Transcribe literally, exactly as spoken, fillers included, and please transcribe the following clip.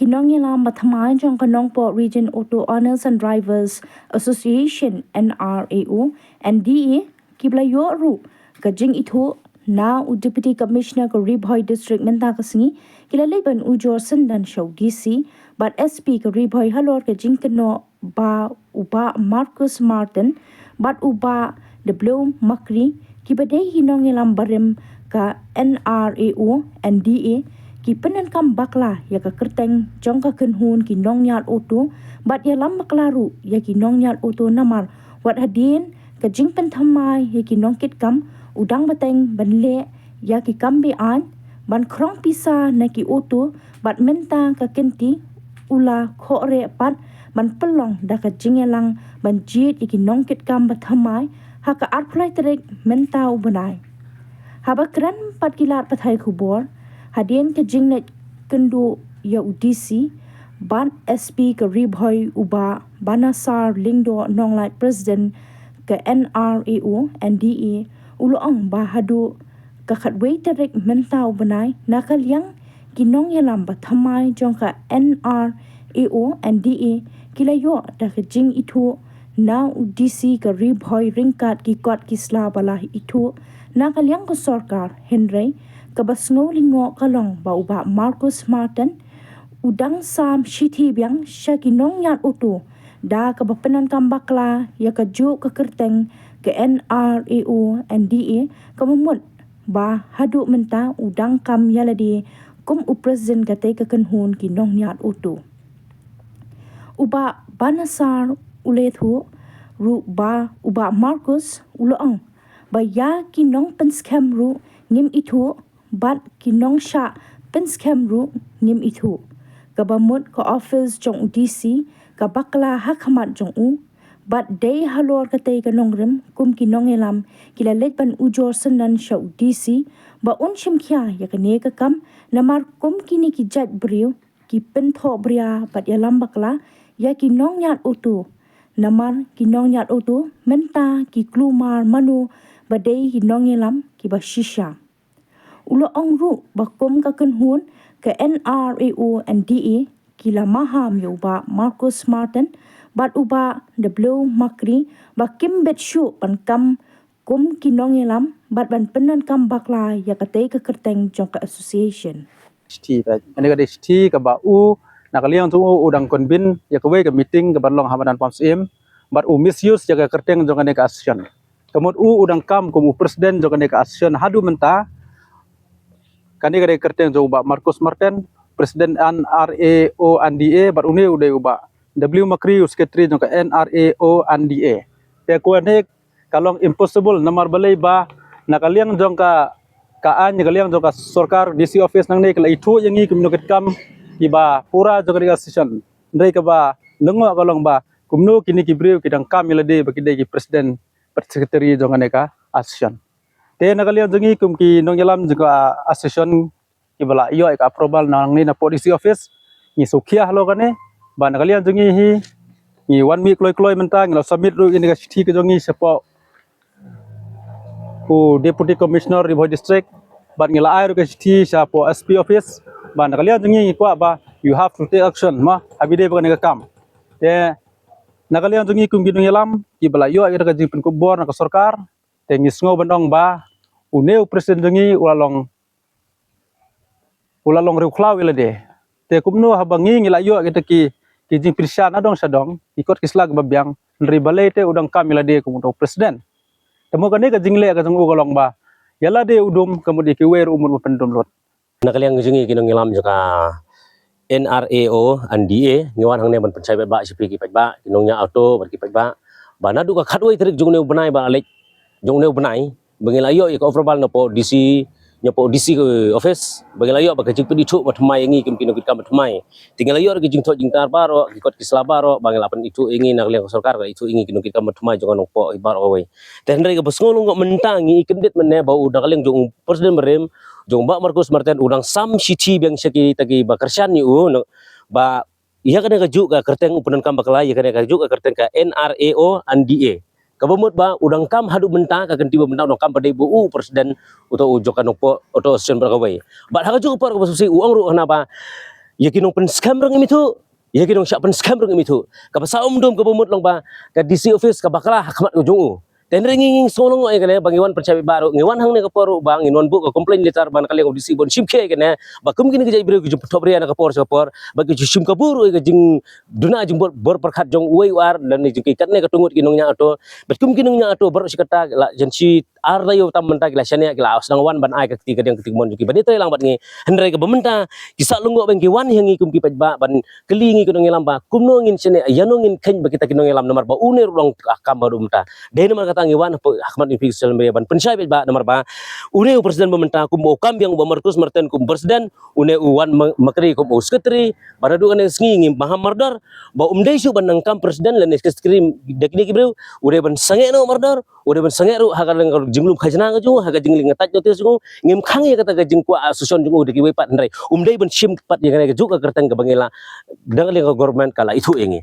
Nongïalam ba thymmai jong ka Nongpoh Region Auto Owners and Drivers Association, N R A O and D A, ki ba la ïoh ruh ka jingithuh na u Deputy Commissioner ka Ri Bhoi District mynta ka sngi, ki la leit ban ujor syndon sha u D C bad S P ka Ri Bhoi halor ka jingkynnoh ba u Bah Marcus Martin bad u Bah W Makri, ki ba dei ki nongïalam barim ka N R A O and D A, ki pyndonkam bakla ïa ka kyrteng jong ka kynhun ki nongñiad auto bad ïalam bakla ruh ïa ki nongñiad auto namar wat hadien ka jingpynthymmai ïa ki nongkitkam, u dang bteng ban leh ïa ki kam be-aiñ, ban khrong pisa na ki auto, bad mynta ka kynti u la khohreh pat ban pynlong da ka jingïalang ban jied ïa ki nongkitkam ba thymmai ha ka arphew lai tarik mynta u bnai. Haba kren bad ki lad pathai khubor, hadien ka jingleit kynduh ïa u D C bad S P ka Ri Bhoi, u Bah Banasar Lyngdoh Nonglait, President ka N R A O and D A, u la ong ba haduh ka khatwei tarik mynta u bnai, na ka liang ki nongïalam ba thymmai jong ka N R A O and D A, ki la ïoh da ka jingithuh na u D C ka Ri Bhoi ryngkat ki kot ki sla ba la ithuh na ka liang ka sorkar, hynrei kaba sngew lyngngoh ka long ba u Bah Marcus Martin u dang sam shithi biang sha ki nongñiad auto da kaba pyndonkam bakla ïa kajuh ka kyrteng ka N R A O and D A, kaba mut ba haduh mynta u dang kam ïalade kum u President katei ka kynhun ki nongñiad auto. U Bah Banasar u la ïathuh ruh ba u Bah Marcus u la ong ba ïa ki nongpynskhem ruh ngim ithuh bad ki nongshah pynskhem ruh ngim ithuh. Kaba mut ka office jong u D C ka bakla ha khmat jong u, bad dei halor katei ka nongrim kum ki nongïalam ki la leit ban ujor syndon sha u D C ba un shim khia ïa kane ka kam, namar kum kine ki jait briew ki pynthohbria bad ïalam bakla ïa ki nongñiad auto, namar ki nongñiad auto mynta ki kulmar mano ba dei ki nongïalam kiba shisha. U la ong ruh ba kum ka kynhun ka N R A O and D A ki la maham ïa u Bah Marcus Martin bad u Bah W Makri ba kim bit shuh ban kam kum ki nongïalam bad ban pyndonkam bakla ïa katei ka kyrteng jong ka association. Shithi, kane ka dei shithi kaba u, na ka liang jong u, u dang convene ïa kawei ka meeting kaba long ha madan Pahamsyiem bad u misuse ïa ka kyrteng jong kane ka association. Ka mut u, u dang kam kum u President jong kane ka association haduh mynta. Kane ka dei kyrteng jong u Bah Marcus Martin, President N R A O and D A, bad une u dei u Bah W Makri, u Secretary jong ka N R A O and D A. Te kane ka long impossible namar balei ba na ka liang jong ka, ka aiñ, na ka liang jong ka sorkar, D C office nangne ki la ithuh ïa ngi kum ki nongkitkam kiba pura jong ka association. Hynrei kaba lyngngoh ka long ba kumno kine ki briew ki dang kam ïalade ba ki dei ki President bad Secretary jong kane ka association. Te na ka liang jong ngi kum ki nongïalam jong ka association kiba la ïoh ïa ka approval nangne napoh D C office, ngi sngewkhia halor kane, ba na ka liang jong ngi hi, ngi wan mih kloi kloi mynta, ngi la submit ruh ïa kane ka shithi ka jong ngi shapoh u Deputy Commissioner Ri Bhoi District, bad ngi la ai ruh ka shithi shapoh S P office, ba na ka liang jong ngi ngi kwah ba you have to take action, mo, ha ba dei ba kane ka kam. Te na ka liang jong ngi kum ki nongïalam kiba la ïoh ïa ka jingpynkup bor na ka sorkar, te ngi sngew ban ong ba une u President jong ngi u la long, u la long riewkhlaw ïalade. Te kumno haba ngi ngi la ïoh kita ki, ki jingpyrshah na dong sha dong, ki kot ki sla kiba biang, hynrei balei te u dang kam ïalade kum uta u President. Te mo kane ka jingleh ka jong u ka long ba ïalade u dum, ka mut ïa kiwei ruh u mut ba pyndum lut. Na ka liang jong ngi ki nongïalam jong ka N R A O and D A, ngi wan hangne ban pynshai paidbah sha phi ki paidbah, ki nongñiah auto bad ki paidbah, ba naduh ka khatwei tarik jong une u bnai ba la leit, jong une u bnai, ba ngi la ïoh ïa ka approval napoh D C, napoh D C office, ba ngi la ïoh ba ka jingpynithuh ba thymmai ïa ngi kum ki nongkitkam ba thymmai. Te ngi la ïoh ïa ka jingthoh jingtar baroh, ki kot ki sla baroh, ba ngi la pynithuh ïa ngi, na ka liang ka sorkar ka la ithuh ïa ngi ki nongkitkam ba thymmai jong ka Nongpoh hi baroh kawei. Te hynrei kaba sngew lyngngoh mynta ngi kyndit mynne ba u na ka liang jong u President barim, jong u Bah Marcus Martin, u dang sam shithi biang sha kita kiba kyrshan ïa u, ba ïa kane kajuh ka kyrteng u pyndonkam bakla ïa kane kajuh ka kyrteng ka N R A O and D A. Kaba mut ba u dang kam haduh mynta, ka kynti ba mynta u dang kam pat dei ba u President uta u jong ka Nongpoh Auto Association baroh kawei. Bad ha kajuh ka por kaba shisha u ong ruh hana ba Ïa ki nongpynskhem ruh ngim ithuh, ïa ki nongshah pynskhem ruh ngim ithuh. Kaba sah umdum kaba mut long ba ka D C office ka bakla ha khmat ka jong u. Te hynrei ngi ngi sngewlyngngoh ïa kane ba ngi wan pynshai paidbah ruh, ngi wan hangne ka por ruh ba ngin wan buh ka complaint letter ban ka liang u D C ban shim khia ïa kane, ba kum kine ki jait briew ki jingpynthop ria na ka por sha ka por, ba ki ju shim kabu ruh ïa ka jingduna jingbor bor pyrkhat jong uwei u ar lane jong ki katne ka tngut ki nongñiah auto. Bad kum ki nongñiah auto baroh shi katta la jan shi ar taïew tam mynta ki la shaniah, ki la sdang wan ban ai ka kti kadiang kti kamon jong ki ban ïatrei lang bad ngi. Hynrei kaba mynta ki sah lyngngoh ba ki wan ha ngi kum ki paidbah ban kylli ngi ki nongïalam ba kumno ngin shaniah, ïano ngin kheiñ ba kita ki nongïalam, namar ba une ruh long ka kam ba ruh mynta. Dei namar kata ngi wan ha khmat ngi phi social media ban pynshai paidbah, namar ba une u president ba mynta kum u kam biang u Bah Marcus Martin kum president, une u Wan Ma-, Makri kum u secretary, ba naduh kane ka sngi ngi maham mardor ba um dei shuh ban nang kam president lane secretary da kine ki briew, u dei ban sangeh noh mardor, u dei ban sangeh ruh ha ka liang ka jinglum khajna ka jong u, ha ka jingleh ngathait notice jong u. Ngim khang ïa kata ka jingkwah association jong u da kiwei pat, hynrei um dei ban shim pat ïa kane ka juk ka kyrteng kaba ngi la dang liang ka government ka la ithuh ïa ngi.